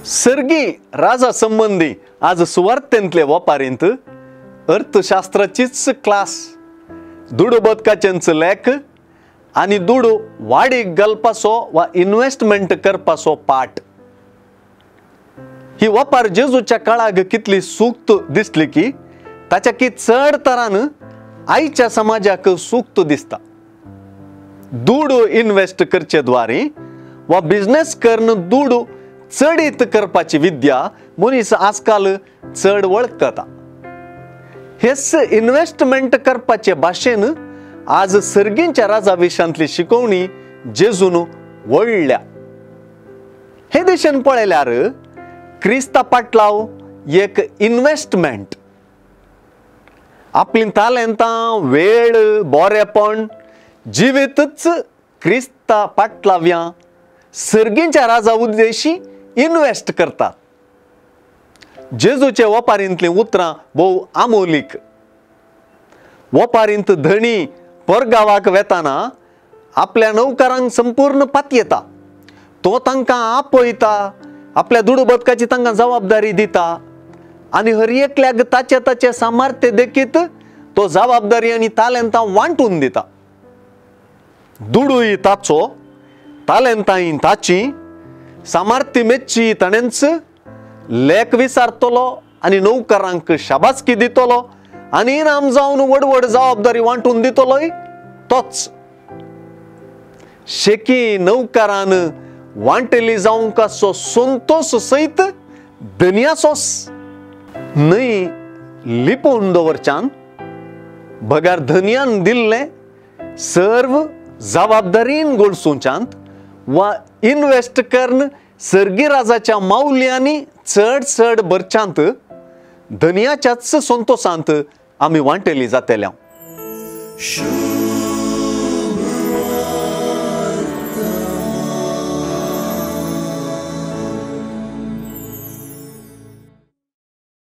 सर्गी राजा संबंदी आज सुवार्तेंतले वपारींत अर्थशास्त्राचीच क्लास, दुडू बदकाचेंच लेख आनी दुडू वाडीक घालपाचो वा इन्वेस्टमेंट करपाचो पाठ. ही वपार जेजूच्या काळाक कितली सूक्त दिसली की ताच्या की चड तरान आयच्या समाजाक सूक्त दिसता. दुडू इन्वेस्ट करचे द्वारे वा बिजनेस करून दुडू चडीत करपाची विद्या मनीस आजकाल चड वळखता. हेच इन्वेस्टमेंट करपाचे भाशेन आज सर्गींच्या राजा विशांतली शिकवणी जेजून वळल्या. हे दिशेन पळयल्यार क्रिस्ता पाटलाव एक इन्वेस्टमेंट. आपली तालेंतां, वेळ, बोरेपण जिवीतच क्रिस्ता पाटलाव्या सर्गींच्या राजा उद्देशी इन्वेस्ट करतात. जेजूचे वपारींतलीं उतरां भोव आमोलीक. वपारींत धणी परगांवाक वेताना आपल्या नौकरांक संपूर्ण पातयेता. तो तांकां आपयता, आपल्या दुडू बदकाची तांकां जबाबदारी दिता आनी हर एकल्याक ताचे ताचे सामर्थ्य देखीत तो जबाबदारी आनी तालेंतां वांटून दिता. दुडूय ताचो, तालेंतांय ताची, सामर्थ्य मेच्ची ताणेंच लेख विसारतलो आनी नौकरांक शाबासकी दितलो आनी इनाम जावन व्हड व्हड जबाबदारी वांटून दितलोय तोच. शेकी नौकरान वांटेली जावंक आसचो संतोस सयत धनयाचोच न्हय लिपोवन दवरच्यान बगर धनयान दिल्लें सर्व जबाबदारीन गोळसुंच्यांत वा इन्वेस्ट करून सर्गी राजाच्या मावल्यांनी चड चड भरच्यांत धनयाच्याच संतोसांत आमी वांटेली जातल्या.